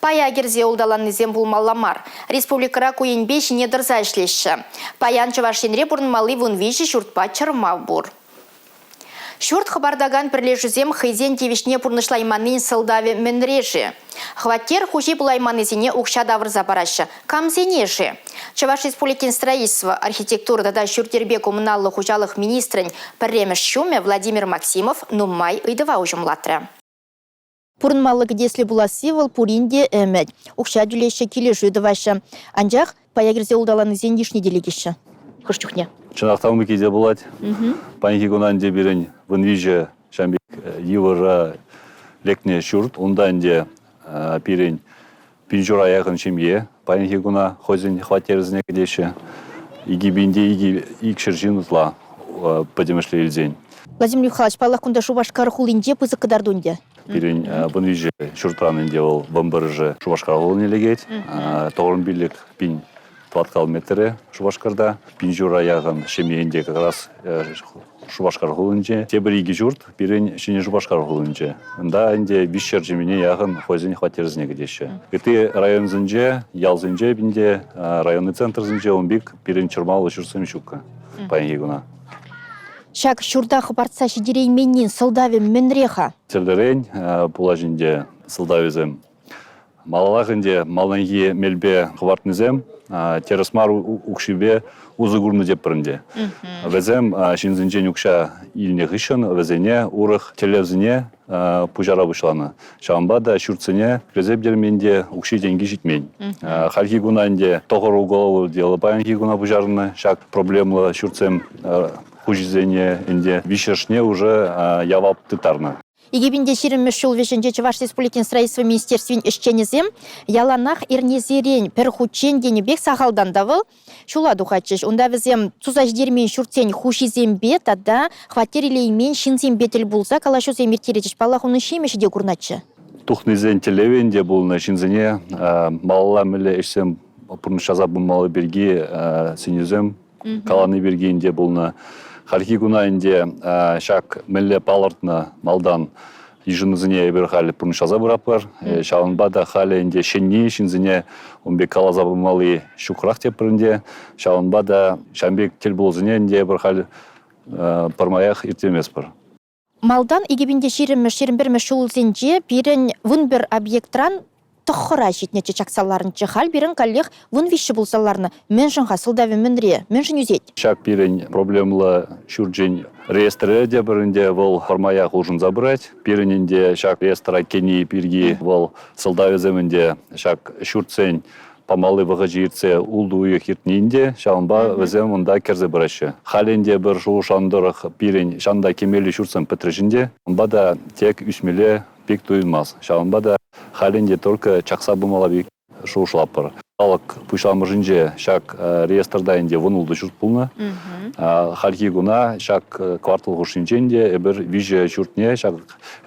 Пая кӗрсе улталаннисем пулмалла мар. Республикӑра ку енпе ҫине тӑрса ӗҫлеҫҫӗ. Паян Чӑваш Енре пурӑнмалли 13 ҫуртпа чӑрмав пур. Ҫурт хӑпартакан пӗрлешӳсем хӑйсен тивӗҫне пурнӑҫлайманнин сӑлтавӗ мӗнре-ши? Хваттер хуҫи пулайманнисене укҫа тавӑрса параҫҫӗ. Камсене-ши? Чӑваш Республикин строительство, архитектура тата ҫурт-йӗрпе коммуналлӑ хуҫалӑх министрӗн пӗрремӗш ҫумӗ Владимир Максимов нумай ыйтӑва уҫӑмлатрӗ. Пурӑнмалли кӗтеслӗ пуласси вӑл пурин те ӗмӗт. Укҫа тӳлеҫҫӗ, килӗшӳ тӑваҫҫӗ. Анчах пая кӗрсе улталаннисен йышне те лекеҫҫӗ хӑш чухне. Чӑнах та ун те пулать. Паянхи куна ӗнтӗ пирӗн 13 ҫавӑн пек йывӑра лекнӗ ҫурт. Унта ӗнтӗ пирӗн 1000 яхӑн ҫемье паянхи куна хӑйсен хваттерӗсене кӗтеҫҫӗ. 2200 ҫын ытла пӗтӗмӗшле илсен. Владимир Михайлович, паллах, кунта Шупашкар хулинче пысӑк кӑтарту ӗнтӗ. Пирӗн 13 ҫуртран ӗнтӗ вӑл вӑмпӑрӑшӗ Шупашкар хулине лекет. 95 пин тӑваткал метрӗ Шупашкарта. Пин ҫурра яхӑн ҫемье ӗнтӗ как раз Шупашкар хулинче. Тепӗр икӗ ҫурт пирӗн Ҫӗнӗ Шупашкар хулинче. Унта ӗнтӗ 300 ҫемьене яхӑн хӑйсен хваттерӗсене кӗтеҫҫӗ. Ытти районсенче, ялсенче ӗнтӗ районный центрсенче ун пек пирӗн чӑрмавлӑ ҫуртсем ҫуккӑ паянхи куна. Ҫак ҫурта хӑпартса ҫитерейменнин сӑлтавӗ мӗнре-ха? Тӗрлӗрен пулаҫ ӗнтӗ сӑлтавӗсем. Малаллах ӗнтӗ малтанхи мелпе хӑпартнисем тӗрӗс мар укҫипе усӑ курнӑ теппӗр ӗнтӗ. Вӗсем ҫынсенчен укҫа илнӗ хыҫҫӑн вӗсене урӑх тӗллевсене пуҫара пуҫланӑ. Ҫавӑнпа та ҫуртсене кӗрсе пӗтермен те укҫи-тенки ҫитмен. Хальхи куна ӗнтӗ тӑхӑр уголовлӑ дело паянхи куна пуҫарнӑ. Ҫак проблемлӑ ҫуртсем хуҫисене ӗнтӗ виҫҫӗшне уже явап тыттарнӑ. 2020 ҫул вӗҫӗнче Чӑваш Республикин строительство министерствин ӗҫченӗсем яланах эрнесерен пӗр хутчен тенӗ пек сахалтан та вӑл ҫула тухатчӗҫ. Унта вӗсем туса ҫитермен ҫуртсен хуҫисемпе тата хваттер илеймен ҫынсемпе тӗл пулса калаҫусем ирттеретчӗҫ. Паллах, унӑн ҫимӗҫӗ те курӑнатчӗ. Тухнисен тӗллевӗ ӗнтӗ пулнӑ ҫынсене малалла мӗнле ӗҫсем пурнӑҫласа пымалли пирки сӗнӳсем калани пирки ӗнтӗ пулнӑ. Хальхи куна ӗнтӗ ҫак мӗнле палӑртнӑ малтан йышӑнусене эпир халь пурнӑҫласа пыратпӑр. Ҫавӑнпа та халӗ ӗнтӗ ҫӗнни ҫынсене ун пек каласа пымалли ҫукрах тепӗр ӗнтӗ. Ҫавӑнпа та ҫавӑн пек тӗлпулусене ӗнтӗ эпир халь пӗрмаях ирттерместпӗр. Малтан 2020-мӗш, 21-мӗш ҫулсенче пирӗн 11 объектран тӑххӑра ҫитнӗччӗ чакса ларнӑччӗ. Халь пирӗн каллех 13 пулса ларнӑ. Мӗншӗн-ха сӑлтавӗ мӗнре? Мӗншӗн ӳсет? Ҫак пирӗн проблемлӑ ҫурчӗн реестрӗ те пӗр ӗнтӗ вӑл пӗрмаях улшӑнса пырать. Пирӗн ӗнтӗ ҫак реестра кӗни пирки вӑл сӑлтавӗсем ӗнтӗ ҫак ҫуртсен памалли вӑхӑчӗ иртсе ултӑ уйӑх иртни ӗнтӗ, ҫавӑнпа вӗсем унта кӗрсе пыраҫҫӗ. Халь ӗнтӗ пӗр шухӑшланӑ тӑрӑх пирӗн ҫанта кӗмелли ҫуртсем пӗтрӗҫ ӗнтӗ. Унпа та тек ӳсмелле пек туйӑнмасть. Ҫавӑнпа та халь ӗнтӗ только чакса пымалла пек шухӑшлатпӑр. Алӑк пуҫламӑшӗнче ҫак реестрта ӗнтӗ 16 ҫурт пулнӑ. Хальхи куна ҫак квартал хушшинчен те эпир виҫӗ ҫуртне ҫак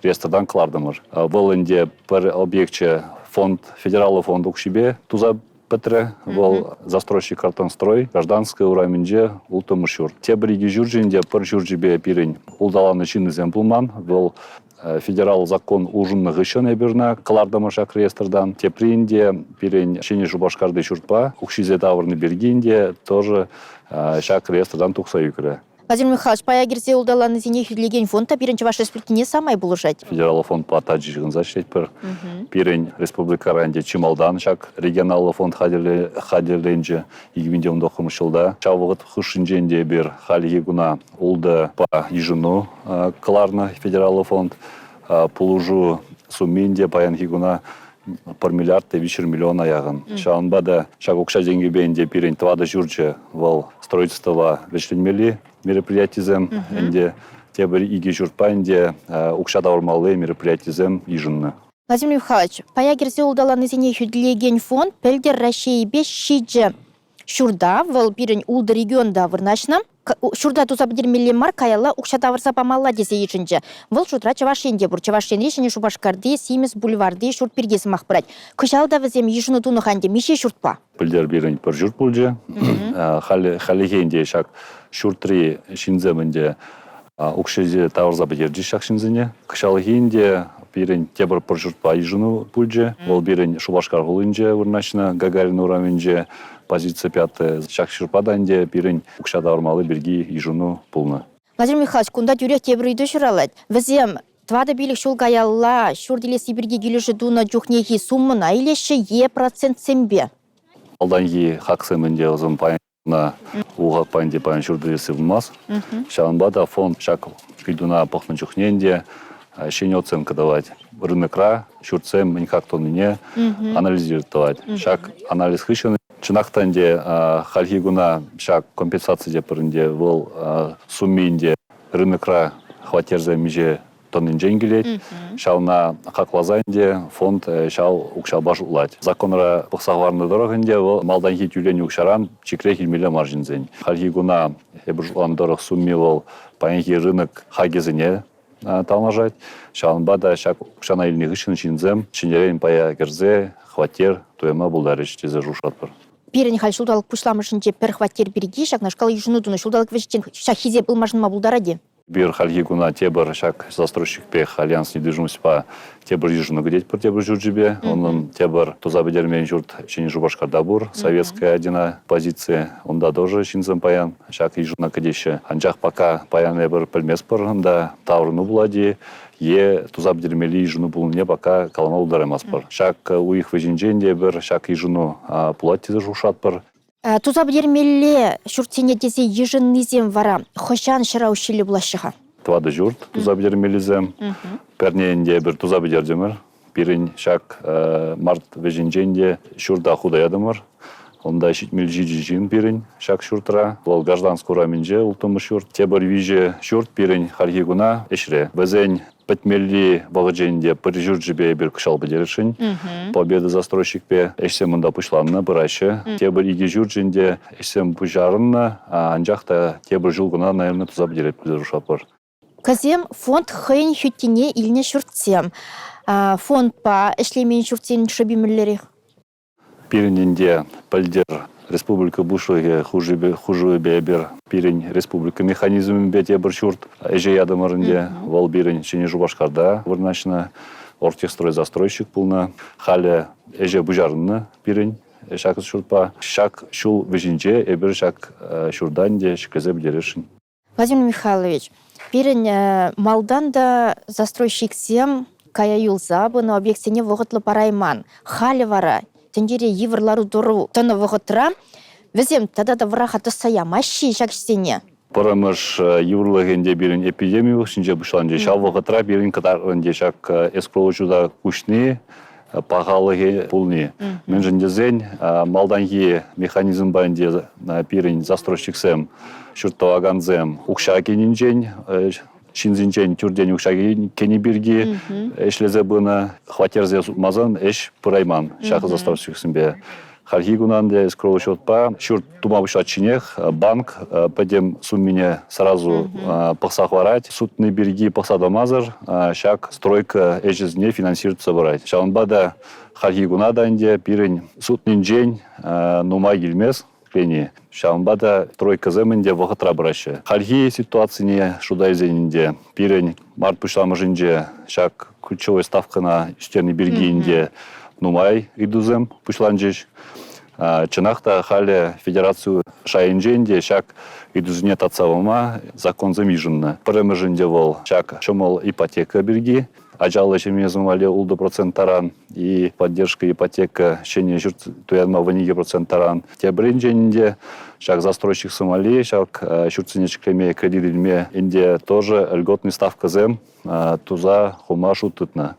реестртан кӑлартӑмӑр. Вӑл ӗнтӗ пӗр объекчӗ фонд, федераллӑ фонд укҫипе туса пӗтрӗ. Вӑл застройщик Картонстрой Гражданская урамӗнче улттӑмӗш ҫурт. Тепӗр икӗ ҫурчӗ ӗнтӗ пӗр ҫурчӗпе пирӗн улталаннӑ ҫыннисем пулман. Вӑл федераллӑ закон улшӑннӑ хыҫҫӑн эпир ӑна кӑлартӑмӑр ҫак реестртан. Тепри ӗнтӗ пирӗн Ҫӗнӗ Шупашкарти ҫуртпа укҫисе тавӑрнӑ пирки ӗнтӗ тоже ҫак реестртан тухса ӳкрӗ. Владимир Михайлович, пая кӗрсе улталаннисене хӳтӗлекен фонд та пирӗн Чӑваш Республикине самай пулӑшать. Федераллӑ фондпа тачӑ ҫыхӑнса ӗҫлетпӗр. Пирӗн республикӑра ӗнтӗ чи малтан ҫак регионаллӑ фонд хатӗрленчӗ 2019 ҫулта. Ҫав вӑхӑт хушшинче ӗнтӗ эпир хальхи куна ултӑ йышӑну кӑларнӑ федераллӑ фонд. Пулӑшу сумми ӗнтӗ паянхи куна пӗр миллиард та 300 миллиона яхӑн. Ҫавӑнпа та ҫак укҫа-тенкӗпе ӗнтӗ пирӗн тӑватӑ ҫурчӗ вӑл строительство вӗҫленмелли мероприятисем ӗнтӗ тепӗр икӗ ҫуртпа ӗнтӗ укҫа тавӑрмалли мероприятисем йышӑннӑ. Владимир Михайлович, пая кӗрсе улталаннисене хӳтӗлекен фонд пӗлтӗр Раҫҫейӗпе ҫичӗ ҫурта, вӑл пирӗн ултӑ регионта вырнаҫнӑ, ҫурта туса пӗтермелле мар, каялла укҫа тавӑрса памалла тесе йышӑнчӗ. Вӑл шутра Чӑваш Ен те пур. Чӑваш Енри Ҫӗнӗ Шупашкарти Симӗс бульварти ҫурт пирки сӑмах пырать. Кӑҫал та вӗсем йышӑну тунӑ-ха ӗнтӗ миҫе ҫуртпа? Пӗлтӗр пирӗн пӗр ҫурт пулчӗ. Хальлӗхе ӗнтӗ ҫак ҫуртри ҫынсем ӗнтӗ укҫа тавӑрса пӗтерчӗҫ ҫак ҫынсене. Кӑҫалхи ӗнтӗ. пирӗн тепӗр пӗр ҫуртпа йышӑну пулчӗ. Вӑл пирӗн Шупашкар хулинче вырнаҫнӑ, Гагарин урамӗнче, позиция пятая. Ҫак ҫуртпа та ӗнтӗ пирӗн укҫа тавӑрмалли пирки йышӑну пулнӑ. Владимир Михайлович, кунта тӳрех тепӗр ыйту ҫуралать. Вӗсем 4-5 ҫул каялла ҫурт илесси пирки килӗшӳ тунӑ чухнехи суммӑна илеҫҫӗ е процентсемпе? Малтанхи хаксем ӗнтӗ вӗсем паян Ухакпа ӗнтӗ паян ҫурт илесси пулмасть. Ҫавӑнпа та фонд ҫак ыйтуна пӑхнӑ чухне ӗнтӗ ҫӗнӗ оценка тӑвать. Рынокра ҫуртсем мӗн хак тӑнине анализировать тӑвать. Ҫак анализ хыҫҫӑн чӑнах та ӗнтӗ хальхи куна ҫак компенсаци тепӗр ӗнтӗ вӑл сумми ӗнтӗ рынокра хваттерсем миҫе тӑннинчен килет. Ҫавна хакласа ӗнтӗ фонд ҫав укҫапа шутлать. Законра пӑхса хӑварнӑ тӑрӑх ӗнтӗ вӑл малтанхи тӳленӗ укҫаран чикрех илмелле мар ҫынсен. Хальхи куна эпир шутланӑ тӑрӑх сумми вӑл паянхи рынок хакӗсене танлашать. Ҫавӑнпа та ҫак укҫана илнӗ хыҫҫӑн ҫынсем ҫӗнӗрен пая кӗрсе хваттер туянма пултарӗҫ тесе шухӑшлатпӑр. Пирӗн халь ҫулталӑк пуҫламӑшӗнче пӗр хваттер пирки ҫакнашкал йышӑну тунӑ. Ҫулталӑк вӗҫӗччен ҫак хисеп ылмашӑнма пултарать-и? Эпир хальхи куна тепӗр ҫак застройщикпех Альянс недвижимостьпа тепӗр йышӑну кӗтетпӗр тепӗр ҫурчӗпе. Унӑн тепӗр туса пӗтермен ҫурт Ҫӗнӗ Шупашкарта пур, Советская одина позиция. Унта тоже ҫынсем паян ҫак йышӑна кӗтеҫҫӗ. Анчах пока паян эпир пӗлместпӗр унта таврӑну пулать-и е туса пӗтермелли йышӑну пулнине пока калама пултараймастпӑр. Ҫак уйӑх вӗҫӗнчен те эпир ҫак йышӑну пулать тесе шухӑшлатпӑр. Туса пӗтермелле ҫуртсене тесе йышӑннисем вара хӑҫан ҫӑра уҫҫиллӗ пулаҫҫӗ-ха? Тӑватӑ ҫурт туса пӗтермеллисем. Пӗрне ӗнтӗ эпир туса пӗтертӗмӗр. Пирӗн ҫак март вӗҫӗнчен те ҫурта хута ятӑмӑр. Унта 77 ҫын пирӗн ҫак ҫуртра. Вӑл Гражданск урамӗнче улттӑмӗш ҫурт. Тепӗр виҫӗ ҫурт пирӗн хальхи куна ӗҫре. Вӗсен пӗтмелли вӑхӑчӗ ӗнтӗ пӗр ҫурчӗпе эпир кӑҫал пӗтересшӗн. Победа застройщикпе ӗҫсем унта пуҫланнӑ, пыраҫҫӗ. Тепӗр икӗ ҫурчӗ ӗнтӗ ӗҫсем пуҫарӑннӑ, анчах та тепӗр ҫул кӑна, наверное, туса пӗтеретпӗр тесе шутлатпӑр. Кӑсем фонд хӑйӗн хӳттине илнӗ ҫуртсем. Фондпа ӗҫлемен ҫуртсен шӑпи мӗнлерех? Пирӗн ӗнтӗ пӗлтӗр республика Пуҫлӑхӗ хушӑвӗпе эпир пирӗн республика механизмӗпе тепӗр ҫурт ӗҫе ятӑмӑр ӗнтӗ. Вӑл пирӗн Ҫӗнӗ Шупашкарта вырнаҫнӑ оргтехстрой застройщик пулнӑ. Халӗ ӗҫе пуҫарӑннӑ пирӗн ҫак ҫуртпа. Ҫак ҫул вӗҫӗнче эпир ҫак ҫурта ӗнтӗ ҫӗклесе пӗтересшӗн. Владимир Михайлович, пирӗн малтан та застройщиксем кая юлса пынӑ объектсене вӑхӑтлӑ парайман. Халӗ вара тӗнчере йывӑр лару-тӑру тӑнӑ вӑхӑтра вӗсем тата та вӑраха тӑсса ямаҫҫӗ-и ҫак ӗҫсене? Пӗрремӗш йывӑрлӑх ӗнтӗ пирӗн эпидеми вӑхӑтӗнче пуҫланчӗ. Ҫав вӑхӑтра пирӗн кӑтарту ӗнтӗ ҫак эскроу ҫута куҫни, пахалӑхӗ пулни. Мӗншӗн тесен малтанхи механизмпа ӗнтӗ пирӗн застройщиксем, ҫурт тӑвакансем укҫа кӗнинчен, ҫынсенчен тӳртен укҫа кӗни пирки ӗҫлесе пынӑ. Хваттерсене сутмасан ӗҫ пырайман ҫак застройщиксемпе. Хальхи куна ӗнтӗ эскроу счетпа ҫурт тума пуҫлатчинех банк пӗтӗм суммине сразу пӑхса хӑварать. Сутни пирки пӑхса тӑмасӑр ҫак стройка ӗҫӗсене финансироваться пырать. Ҫавӑнпа та хальхи куна та ӗнтӗ пирӗн сутнинчен нумай килмест тени. Ҫавӑнпа та стройкӑсем ӗнтӗ вӑхӑтра пыраҫҫӗ. Хальхи ситуацине шута илсен ӗнтӗ пирӗн март пуҫламӑшӗнче ҫак ключевой ставкӑна ӳстерни пирки ӗнтӗ нумай ыйтусем пуҫланчӗҫ. Чӑнах та халӗ федераци шайӗнчен те ҫак ыйтусене татса пама законсем йышӑннӑ. Пӗрремӗшӗнче вӑл ҫак ҫӑмӑл ипотека пирки ачаллӑ ҫемьесем валли 6% таран и поддержка ипотека ҫӗнӗ ҫурт туянма 12% таран. Тепӗринчен ӗнтӗ ҫак застройщиксем валли ҫак ҫуртсене ҫӗклеме кредит илме ӗнтӗ тоже льготный ставкӑсем туса хума шут тытнӑ.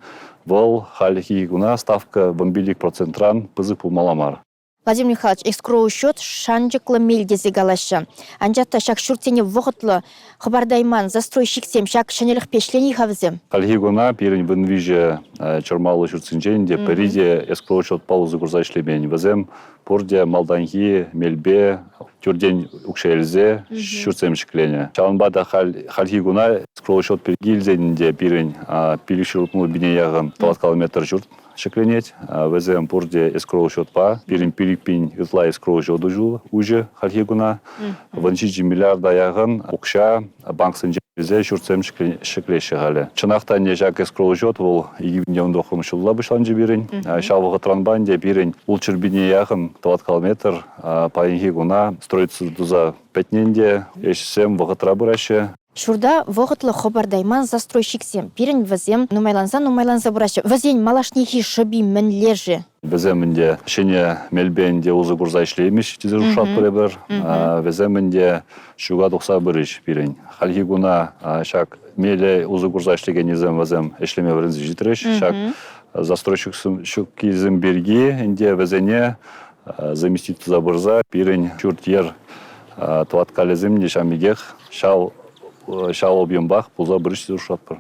Вӑл хальхи куна ставка 15 процентран пысӑк пулмалла мар. Владимир Михайлович, эскроу-счет шанчӑклӑ мел тесе калаҫҫӗ. Анчах та ҫак ҫуртсене вӑхӑтлӑ хӑпартайман застройщиксем ҫак ҫӗнӗлӗхпе ӗҫлени-ха вӗсем? Хальхи куна пирӗн вунвиҫӗ чӑрмавлӑ ҫуртсенчен те пӗри те эскроу-счетпа усӑ курса ӗҫлемен. Вӗсем пурте малтанхи мелпе тӳртен укҫа илсе ҫуртсем ҫӗкленӗ. Ҫавӑнпа та хальхи куна эскроу-счет пирки илсен те пирӗн 560 пине яхӑн тӑваткал метр ҫурт ҫӗкленет. Вӗсем пурте эскроу счетпа. Пирӗн 5000 ытла эскроу счет уҫӑ хальхи куна. 17 миллиарда яхӑн укҫа банксенче. Вӗсем ҫуртсем ҫӗклеҫҫӗ халӗ. Чӑнах та ӗнтӗ ҫак эскроу-счет вӑл 2019 ҫулла пуҫланчӗ пирӗн. Ҫав вӑхӑтранпа ӗнтӗ пирӗн ултҫӗр пине яхӑн тӑваткал метр паянхи куна строительство туса пӗтнӗ ӗнтӗ. Ӗҫсем вӑхӑтра пыраҫҫӗ. Ҫурта вӑхӑтлӑ хӑпартайман застройщиксем пирӗн вӗсем нумайланса-нумайланса пыраҫҫӗ. Вӗсен малашнехи шӑпи мӗнле-ши? Вӗсем ӗнтӗ ҫӗнӗ мелпе ӗнтӗ усӑ курса ӗҫлеймӗҫ тесе шутлатпӑр эпир. Вӗсем ӗнтӗ ҫука тухса пырӗҫ пирӗн. Хальхи куна ҫак меле усӑ курса ӗҫлекеннисем вӗсем ӗҫлеме вӗренсе ҫитрӗҫ. Ҫак застройщиксем ҫуккисем пирки ӗнтӗ вӗсене заместить туса пырса пирӗн ҫурт-йӗр тӑваткалӗсем те ҫав пекех ҫав объемпах пулса пырӗҫ тесе шутлатпӑр.